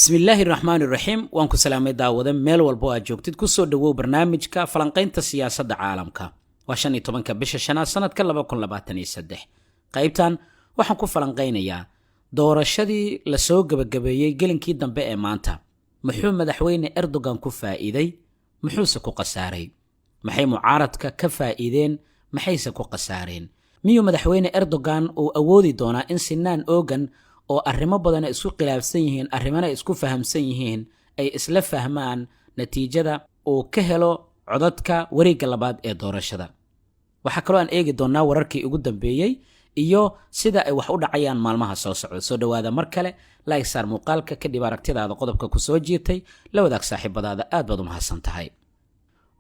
Bismillaahi raxmaani raxiim. Waan ku salaamay, daawade, meel walba oo aad joogtid. Kusoo dhowow barnaamijka falanqaynta siyaasadda caalamka. Waa 15-ka bisha shanaad, sanadka 2023. Qaybtan waxaan ku falanqaynayaa doorashadii lasoo gebagabeeyey gelinkii dambe ee maanta. Muxuu madaxweyne Erdogan ku faa'iiday, muxuuse ku khasaaray? Maxay mucaaradka ka faa'iideen, maxayse ku khasaareen? Miyuu madaxweyne Erdogan uu awoodi doonaa in Sinaan Ogan oo arrimo badan ay isku khilaafsan yihiin, arrimana ay isku fahamsan yihiin, ay isla fahmaan natiijada uu ka helo codadka wareegga labaad ee doorashada? Waxaa kaloo aan eegi doonnaa wararkii ugu dambeeyey iyo sida ay wax u dhacayaan maalmaha soo socda. Soo dhowaada mar kale, like saar muuqaalka, kadib aragtidaada qodobka ku soo jiitay la wadaag saaxiibadaada. Aad baad u mahadsan tahay.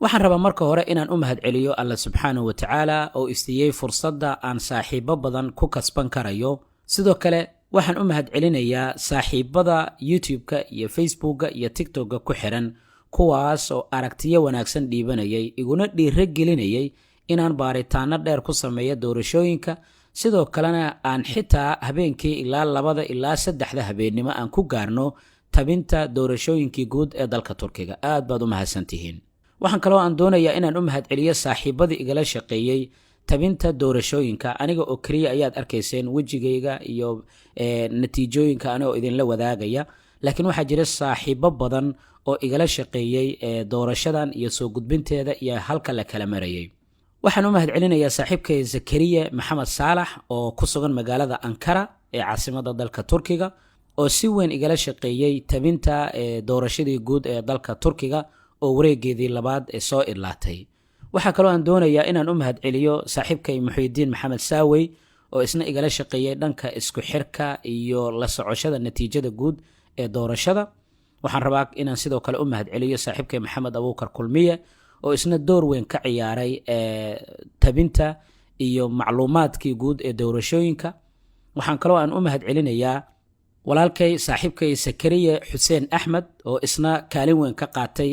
Waxaan rabaa marka hore inaan u mahadceliyo Alla subxaanahu wa tacaala oo isiiyey fursadda aan saaxiibo badan ku kasban karayo. Sidoo kale waxaan u mahadcelinayaa saaxiibada YouTube-ka iyo Facebookga iyo TikTokga ku xiran, kuwaas oo aragtiyo wanaagsan dhiibanayay, iguna dhiiro gelinayay inaan baaritaano dheer ku sameeyo doorashooyinka, sidoo kalena aan xitaa habeenkii ilaa 2-da ilaa 3-da habeennimo aan ku gaarno tabinta doorashooyinkii guud ee dalka Turkiga. Aad baad u mahadsantihiin. Waxaan kaloo aan doonayaa inaan u mahadceliyo saaxiibadii igala shaqeeyey tabinta doorashooyinka. Aniga oo keliya ayaad arkayseen wejigayga iyo natiijooyinka anigoo idinla wadaagaya, laakiin waxaa jira saaxiibo badan oo igala shaqeeyey doorashadan iyo soo gudbinteeda iyo halka la kala marayay. Waxaan u mahadcelinayaa saaxiibkay Zakariya Maxamed Saalax oo ku sugan magaalada Ankara ee caasimada dalka Turkiga, oo si weyn igala shaqeeyey tabinta doorashadii guud ee dalka Turkiga oo wareegeedii labaad ee soo idlaatay. Waxaa kaloo aan doonayaa inaan u mahadceliyo saaxiibkay Muxiidiin Maxamed Saawey oo isna igala shaqeeyey dhanka isku xirka iyo la socoshada natiijada guud ee doorashada. Waxaan rabaa inaan sidoo kale u mahadceliyo saaxiibkay Maxamed Abuukar Kulmiye oo isna door weyn ka ciyaaray tabinta iyo macluumaadkii guud ee doorashooyinka. Waxaan kaloo aan u mahadcelinayaa walaalkay, saaxiibkay Sakariye Xuseen Axmed oo isna kaalin weyn ka qaatay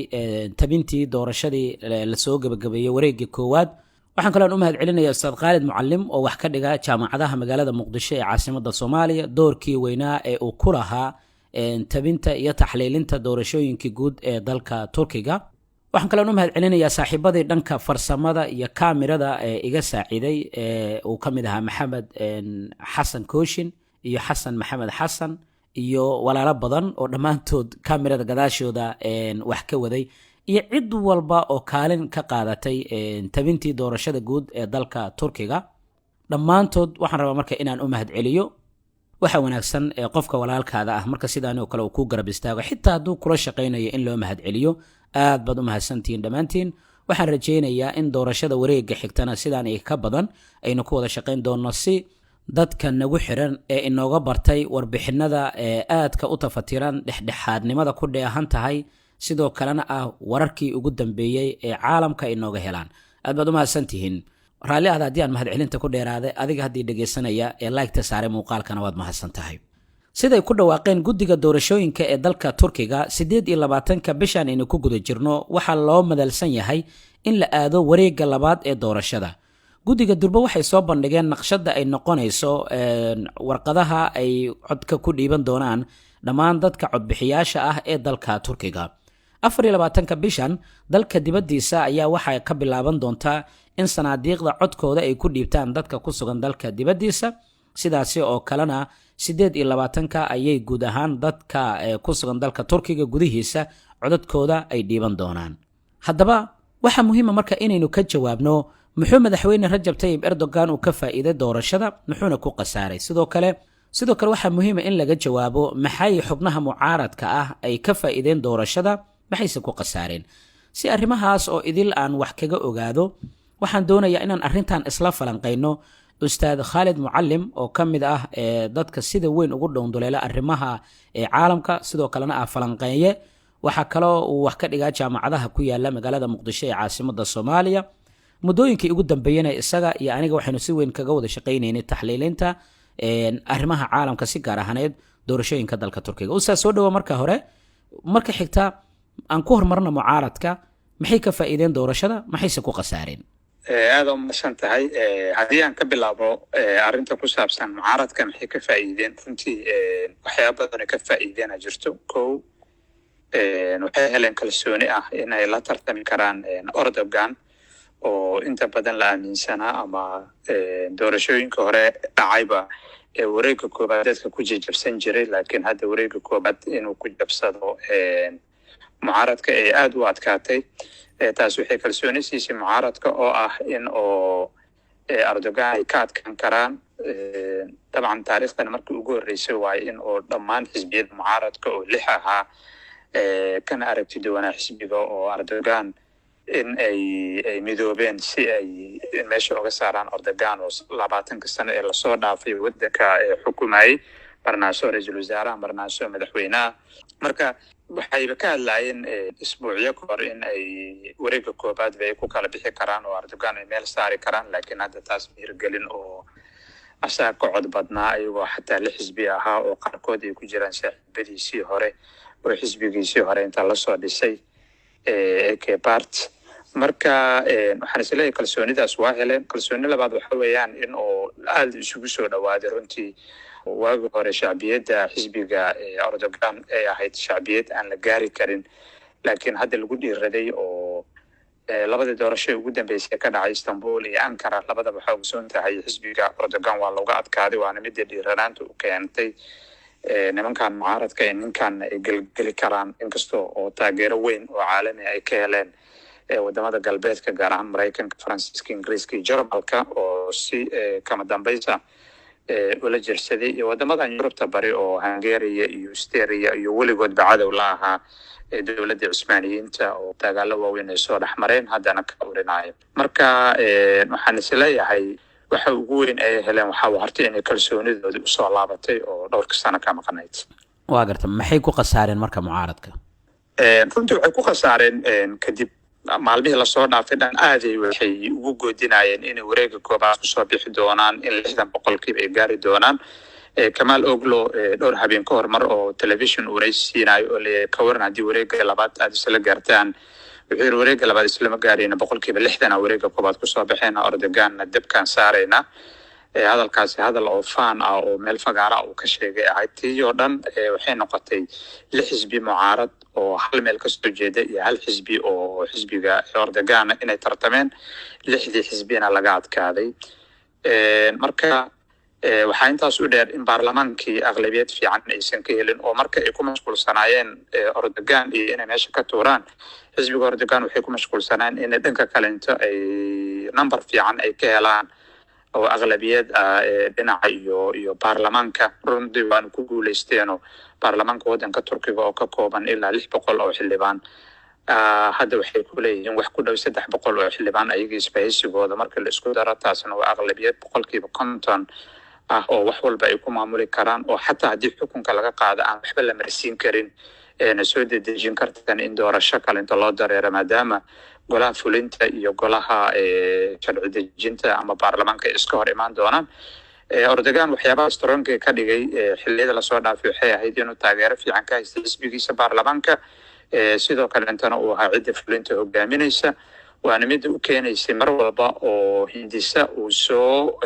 tabintii doorashadii lasoo gebagabeeyey wareegii koowaad. Waxaan kaloo aan u mahadcelinaya Ustaad Khaalid Mucalim oo wax ka dhiga jaamacadaha magaalada Muqdisho ee caasimada Soomaaliya, doorkii weynaa ee uu ku lahaa tabinta iyo taxliilinta doorashooyinkii guud ee dalka Turkiga. Waxaan kaloo u mahadcelinayaa saaxiibadii dhanka farsamada iyo kaamirada ee iga saaciiday, ee uu ka mid ahaa Maxamed Xasan Kooshin iyo Xasan Maxamed Xasan iyo walaalo badan oo dhammaantood kaamirada gadaashooda wax ka waday, iyo cid walba oo kaalin ka qaadatay tabintii doorashada guud ee dalka Turkiga. Dhammaantood waxaan rabaa marka inaan u mahadceliyo. Waxa wanaagsan ee qofka walaalkaada ah marka sidaan oo kale uu ku garab istaago, xitaa hadduu kula shaqaynayo, in loo mahadceliyo. Aad baad u mahadsantihiin dhammaantiin. Waxaan rajaynayaa in doorashada wareegga xigtana sidaan iyo ka badan aynu ku wada shaqayn doonno, si dadka nagu xiran ee inooga bartay warbixinada ee aadka u tafatiran, dhexdhexaadnimada ku dheehan tahay, sidoo kalena ah wararkii ugu dambeeyey ee caalamka inooga helaan. Aad baad u mahadsantihiin. Raalli ahda haddii aan mahadcelinta ku dheeraaday. Adiga haddii dhegaysanaya ee like-ta saaray muuqaalkana, waad mahadsan tahay. Siday ku dhawaaqeen guddiga doorashooyinka ee dalka Turkiga, 28-ka bishan aynu ku guda jirno waxaa loo madalsan yahay in la aado wareegga labaad ee doorashada. Guddiga durbo waxay soo bandhigeen naqshadda ay noqonayso warqadaha ay codka ku dhiiban doonaan dhammaan dadka codbixiyaasha ah ee dalka Turkiga. 24-ka bishan dalka dibaddiisa ayaa waxay ka bilaaban doontaa in sanaadiiqda codkooda ay ku dhiibtaan dadka ku sugan dalka dibaddiisa. Sidaasi oo kalena 28-ka ayay guud ahaan dadka ku sugan dalka Turkiga gudihiisa codadkooda ay dhiiban doonaan. Haddaba waxaa muhiima marka inaynu ka jawaabno: muxuu madaxweyne Rajab Tayib Erdogan uu ka faa'iiday doorashada, muxuuna ku khasaaray? Sidoo kale waxaa muhiima in laga jawaabo maxay xubnaha mucaaradka ah ay ka faa'iideen doorashada, maxayse ku khasaareen? Si arrimahaas oo idil aan wax kaga ogaado, waxaan doonayaa inaan arrintan isla falanqayno Ustaad Khaalid Mucalim oo ka mid ah dadka sida weyn ugu dhowrduleela arrimaha caalamka, sidoo kalena ah falanqeeye. Waxaa kaloo uu wax ka dhigaa jaamacadaha ku yaala magaalada Muqdisho ee caasimada Soomaaliya. Muddooyinkii ugu dambeeyena isaga iyo aniga waxaynu si weyn kaga wada shaqaynaynay taxliilinta arrimaha caalamka, si gaar ahaaneed doorashooyinka dalka Turkiga. Ustaad, soo dhawa marka hore. Marka xigta aan ku horumarna mucaaradka: maxay ka faa'iideen doorashada, maxayse ku khasaareen? Aada u mahadsan tahay. Haddii aan ka bilaabo arrinta ku saabsan mucaaradka maxay ka faa'iideen, runtii waxyaaba badan ay ka faa'iideena jirto. Kow, waxay heleen kalsooni ah in ay la tartami karaan Erdogan, oo inta badan la aaminsanaa ama doorashooyinka hore dhacayba ee wareegga koobaad dadka ku jajabsan jiray, laakiin hadda wareegga koobaad inuu ku jabsado mucaaradka ee aada u adkaatay. Taas waxay kalsooni siisay mucaaradka oo ah in oo Erdogan ay ka adkaan karaan. Dabcan taariikhdan markii ugu horreysay waayo in oo dhammaan xisbiyada mucaaradka oo lix ahaa, kana aragti duwanaa xisbiga oo Erdogan, in ay midoobeen si ay meesha uga saaraan Erdogan oo 20-ka sano ee lasoo dhaafay waddanka xukumayay, marnaaso ra-iisul wasaaraha, marnaaso madaxweynaha. Marka waxayba ka hadlaayeen isbuucyo ka hor in ay wareegga koobaadba ay ku kala bixi karaan oo Erdogan ay meel saari karaan, laakiin hadda taas ma hirgelin oo asaga ka cod badnaa, ayagoo xataa la xisbi ahaa oo qaarkood ay ku jiraan saaxiibadiisii hore oo xisbigiisii hore inta lasoo dhisay AK Party. Marka waxaan isleeyahay kalsoonidaas waa heleen. Kalsooni labaad waxa weeyaan in uu aada isugu soo dhawaaday. Runtii waagi hore shacbiyadda xisbiga Erdogan ay ahayd shacbiyad aan la gaari karin, laakiin hadda lagu dhiiraday oo labadii doorasho ugu dambeysay ka dhacay Istanbul iyo Ankara labadaba, waxaa ogsoon tahay xisbiga Erdogan waa looga adkaaday, waana midda dhiiranaanta u keentay nimankan mucaaradka ee ninkan ay gelgeli karaan, inkasta oo taageero weyn oo caalami ay ka heleen wadamada galbeedka, gaar ahaan Maraykanka, Faransiiska, Ingiriiska iyo Jarmalka, oo si kama dambaysa ula jirsaday, iyo wadamadan Yurubta bari oo Hungaria iyo Austria iyo weligoodba cadow la ahaa dowladda Cusmaaniyiinta oo dagaalo waaweyn ay soo dhex mareen, haddana ka urinayo. Marka waxaan isleeyahay waxa ugu weyn ay heleen waxaa horta inay kalsoonidoodii usoo laabatay oo dhowrka sano ka maqnayd. Waa garta. Maxay ku khasaareen marka mucaaradka? Runtii waxay ku khasaareen, kadib maalmihii lasoo dhaafay dhan aaday waxay ugu goodinayeen inay wareega koobaad kusoo bixi doonaan, in 60% ay gaari doonaan. Kamaal Oglo dhowr habeen ka hor mar oo telefishon waraysi siinayo oo leeyahay, "Ka waran haddii wareega labaad aada isla gaartaan?" Wuxuu yiri, "Wareega labaad islama gaarayna, 60% a wareega koobaad kusoo baxeena, Erdoganna dabkaan saarayna." Hadalkaasi hadal oo faan ah oo meel fagaara uu ka sheegay ahayd. Tii oo dhan waxay noqotay lix xisbi mucaarad oo hal meel kasoo jeeda iyo hal xisbi oo xisbiga Erdogan inay tartameen, lixdii xisbina laga adkaaday. Marka waxaa intaas u dheer in baarlamaankii aqlabiyad fiican aysan ka helin, oo marka ay ku mashquulsanaayeen Erdogan iyo inay meesha ka tuuraan xisbiga Erdogan, waxay ku mashquulsanaayeen inay dhanka kalento ay number fiican ay ka helaan oo aqlabiyad ah dhinaca iyo baarlamaanka. Runtii waana ku guuleysteenoo baarlamaanka waddanka Turkiga oo ka kooban ilaa 600 oo xildhibaan, hadda waxay ku leeyihiin wax ku dhow 300 oo xildhibaan ayaga isbahaysigooda marka la isku daro. Taasna waa aqlabiyad 50% ah oo wax walba ay ku maamuli karaan, oo xataa haddii xukunka laga qaado aan waxba la marsiin karin, na soo dedejin kartan in doorasho kale inta loo dareero, maadaama golaha fulinta iyo golaha sharci dejinta ama baarlamaanka ay iska hor imaan doonaan. Erdogan waxyaabaha strong-ga ka dhigay xilliyada lasoo dhaafay waxay ahayd inuu taageero fiican ka haystay xisbigiisa baarlamaanka, sidoo kalentana uu ahaa cidda fulinta hogaaminaysa, waana midda u keenaysay mar walba oo hindisa uu soo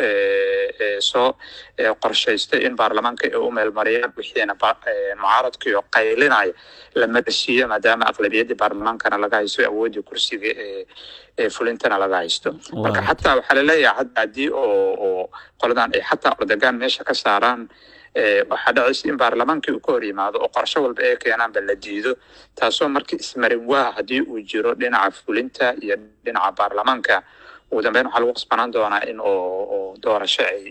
qorshaystay in baarlamaanka ay u meelmariyaan, wixiina mucaaradkii oo qaylinaya la marsiiyo, maadaama aqlabiyaddii baarlamaankana laga haysto, awooddii kursiga ee fulintana laga haysto. Marka xataa waxaa laleeyahay hadda haddii oo qoladan ay xataa Erdogan meesha ka saaraan, waxaa dhacaysa in baarlamaankii uu ka hor yimaado oo qorsho walba ay keenaanba la diido, taasoo marka ismarin waa haddii uu jiro dhinaca fulinta iyo dhinaca baarlamaanka, ugu dambeyn waxaa lagu qasbanaan doonaa in oo doorasho ay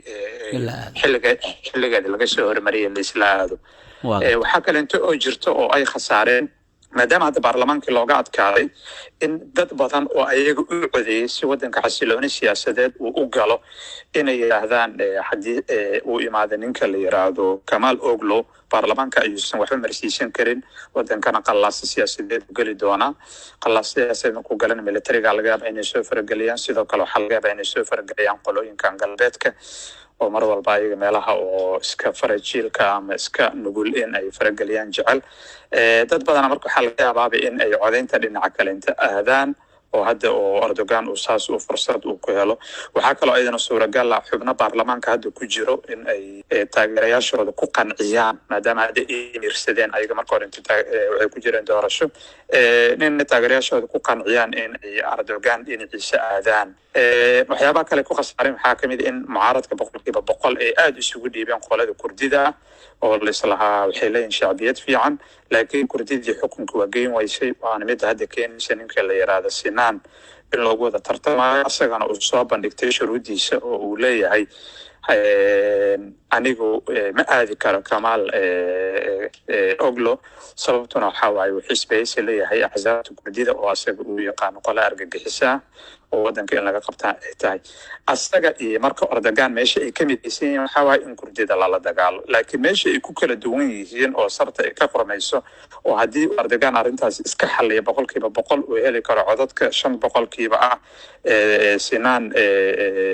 xilliga xilligeeda laga soo hormariyay la isla aado. Waxaa kalento oo jirto oo ay khasaareen, maadaama hadda baarlamaankii looga adkaaday, in dad badan oo ayaga u codeeyey si waddanka xasilooni siyaasadeed uu u galo inay yidhaahdaan haddii uu imaado ninka la yidhaahdo Kamaal Oglo, baarlamaanka ayuusan waxba marsiisan karin, wadankana qallaasa siyaasadeed u geli doonaa. Qallaasa siyaasadeed markuu galana, militariga laga yaaba inay soo farageliyaan. Sidoo kale waxaa laga yaaba inay soo farageliyaan qolooyinkan galbeedka oo mar walba ayaga meelaha oo iska farajiilka ama iska nugul in ay farageliyaan jecel. Dad badana marka waxaa laga yaabaaba in ay codeynta dhinaca kale inta aadaan Oo hadda oo Erdogan uu saas uu fursad uu ku helo. Waxaa kaloo ayadana suuragal ah xubno baarlamaanka hadda ku jiro in ay taageerayaashooda ku qanciyaan, maadaama hadda ay miirsadeen ayaga marka hore inta waxay ku jireen doorasho, in taageerayaashooda ku qanciyaan in ay Erdogan dhinaciisa aadaan. Waxyaabaha kale ku khasaareen waxaa kamid in mucaaradka 100% ay aada isugu dhiibeen qolada Kurdida ah, oo laislahaa waxay leeyihin shacbiyad fiican, laakiin Kurdidii xukunka waa geyn waysay. Waana midda hadda keenaysa ninka la yiraahdo Sinaan in loogu wada tartamayo, isagana uu soo bandhigtay shuruuddiisa oo uu leeyahay, "Anigu ma aadi karo Kamaal Oglo." Sababtuna waxaa waaye wuxuu isbahaysi leeyahay axsaabta Kurdida, oo asaga uu yaqaano qola argagixisa oo wadanka in laga qabtaa ay tahay. Asaga iyo marka Erdogan meesha ay ka midaysan yihiin waxaa waaye in Kurdida lala dagaalo, laakiin meesha ay ku kala duwan yihiin oo sarta ay ka qormayso, oo haddii Erdogan arrintaas iska xaliya 100% uu heli karo codadka 5% ah Sinaan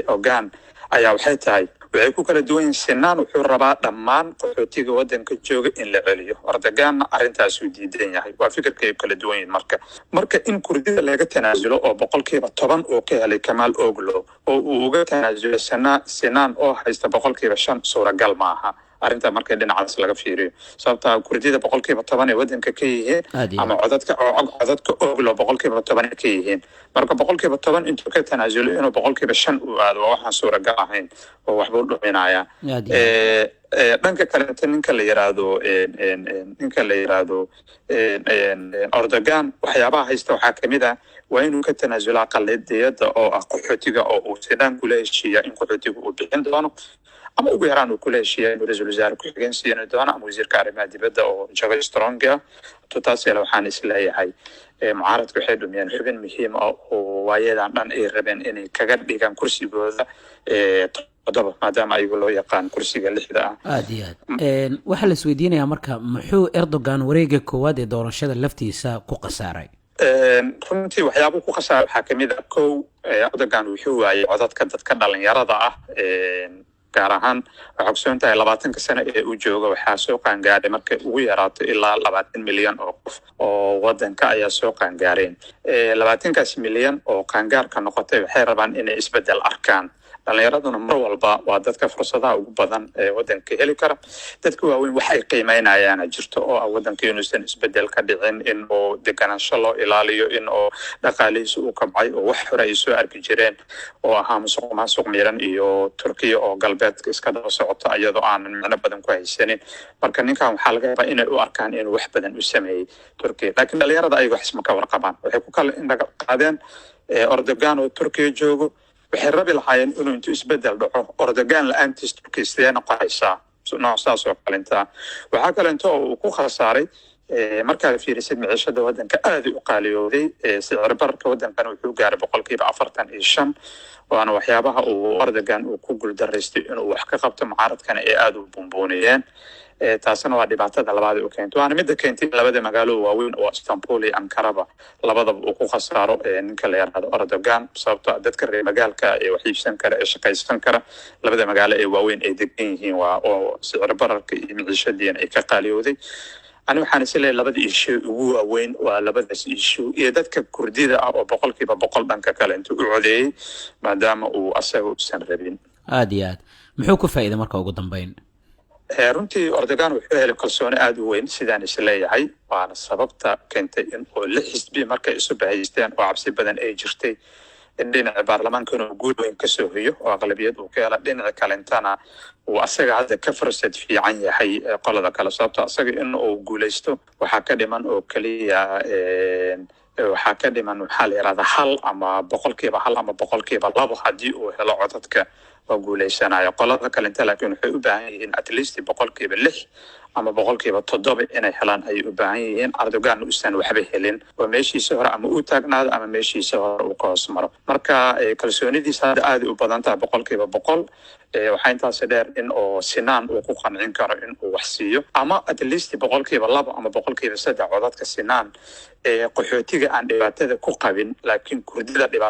Ogan, ayaa waxay tahay waxay ku kala duwan yihiin. Sinaan wuxuu rabaa dhammaan qaxootiga wadanka jooga in la celiyo, Erdoganna arrintaasuu diidan yahay. Waa fikirka ay kala duwan yihiin. Marka in Kurdida laga tanaasulo oo 10% uu ka helay Kamaal Oglo oo uu uga tanaasulo Sinaan oo haysta 5% suuragal maaha arrinta markay dhinacaas laga fiiriyo, sababta Kurdida 10% ay wadanka ka yihiin Aad iyo ama codadka oo codadka Oglo 10% ay ka yihiin. Marka 10% intuu ka tanaasulo inuu 5% uu aado waa waxaan suuragal ahayn oo waxbuu dhuminayaa. Aad iyo aad. Dhanka kaleeto, ninka la yiraahdo Erdogan waxyaabaha haysta waxaa kamid ah waa inuu ka tanaasulaa qalidiyada oo ah qaxootiga, oo uu Sinaan kula heshiiya in qaxootiga uu bixin doono, ama ugu yaraan uu kula heshiiya inuu ra-iisul wasaare ku-xigeen siini doono ama wasiirka arrimaha dibadda oo jago strong ah. Taas yeele waxaan isleeyahay mucaaradka waxay dhumiyeen xubin muhiim ah oo waayadan dhan ay rabeen inay kaga dhigaan kursigooda 7, maadaama ayagu loo yaqaan kursiga lixda ah. Aad iyo aad. Waxaa la isweydiinayaa marka, muxuu Erdogan wareega koowaad ee doorashada laftiisa ku khasaaray? Runtii waxyaabuu ku khasaaray waxaa kamid ah, kow, Erdogan wuxuu waayay codadka dadka dhalinyarada ah. Gaar ahaan waxaa ogsoon tahay 20-ka sano ee uu jooga waxaa soo qaangaaray markay ugu yaraato ilaa 20 milyan oo qof oo wadanka ayaa soo qaangaareen. 20-kaas milyan oo qaangaarka noqotay waxay rabaan inay isbedel arkaan. Dhalinyaraduna mar walba waa dadka fursadaha ugu badan ee wadanka heli kara. Dadka waaweyn wax ay qiimeynayaana jirto oo ah wadanka inuusan isbedel ka dhicin, in uu deganaansho loo ilaaliyo, in uu dhaqaalihiisa uu kabcay, oo wax hore ay soo arki jireen oo ahaa musuq maasuq miran iyo Turkiya oo galbeedka iska daba socota iyadoo aanan micno badan ku haysanin. Marka ninkan waxaa laga yaabaa inay u arkaan inuu wax badan u sameeyey Turkiya, laakiin dhalinyarada ayaga wax isma ka warqabaan. Waxay ku kala indhaga qaadeen Erdogan oo Turkiya joogo. Waxay rabi lahaayeen inuu intuu isbedel dhaco, Erdogan la-aantiis Turkiya sidee noqonaysaa, nooc saas oo kalintaa. Waxaa kalento oo uu ku khasaaray, markaad fiirisid miciishada wadanka aaday u qaaliyooday. Sicir bararka wadankan wuxuu gaaray 45%, waana waxyaabaha uu Erdogan uu ku guuldaraystay inuu wax ka qabto, mucaaradkana ay aada u buunbuuniyeen. Taasina waa dhibaatada labaad ee u keentay, waana midda keentay in labada magaalo waaweyn oo Istanbul iyo Ankaraba labadaba uu ku khasaaro ninka la yiraahdo Erdogan, sababtoo ah dadka reer magaalka ee wax iibsan kara ee shaqaysan kara labada magaalo ee waaweyn ay degan yihiin, waa oo sicir bararka iyo miciishadiina ay ka qaaliyooday. Ani waxaan is leeyahay labada issue ugu waaweyn waa labadaas issue iyo dadka Kurdida ah oo 100% dhanka kale intuu u codeeyey, maadaama uu asaga usan rabin. Aad iyo aad. Muxuu ku faa'iiday marka ugu dambeyn? Runtii Erdogan wuxuu helay kalsooni aada u weyn sidaan is leeyahay, waana sababta keentay in oo lix xisbi markay isu bahaysteen oo cabsi badan ay jirtay in dhinaca baarlamaanka inuu guul weyn kasoo hoyo oo aqlabiyad uu ka hela, dhinaca kalentana uu asaga hadda ka fursad fiican yahay qolada kale, sababto asaga in uu guuleysto waxaa ka dhiman oo keliya waxaa ka dhiman, waxaa la yihahdaa, hal ama 1% ama 2% haddii uu helo codadka waa guuleysanayo. Qolada kalenta laakiin waxay u baahan yihiin at least 6% ama 7% inay helaan ayay u baahan yihiin. Erdogan uusan waxba helin oo meeshiisa hore ama uu taagnaado ama meeshiisa hore uu ka hoos maro. Marka kalsoonidiisa hadda aaday u badan tahay 100%. Waxaa intaasi dheer in oo Sinaan uu ku qancin karo in uu wax siiyo, ama at least 2% ama 3% codadka Sinaan, qaxootiga aan dhibaatada ku qabin, laakiin Kurdida dhibaatada.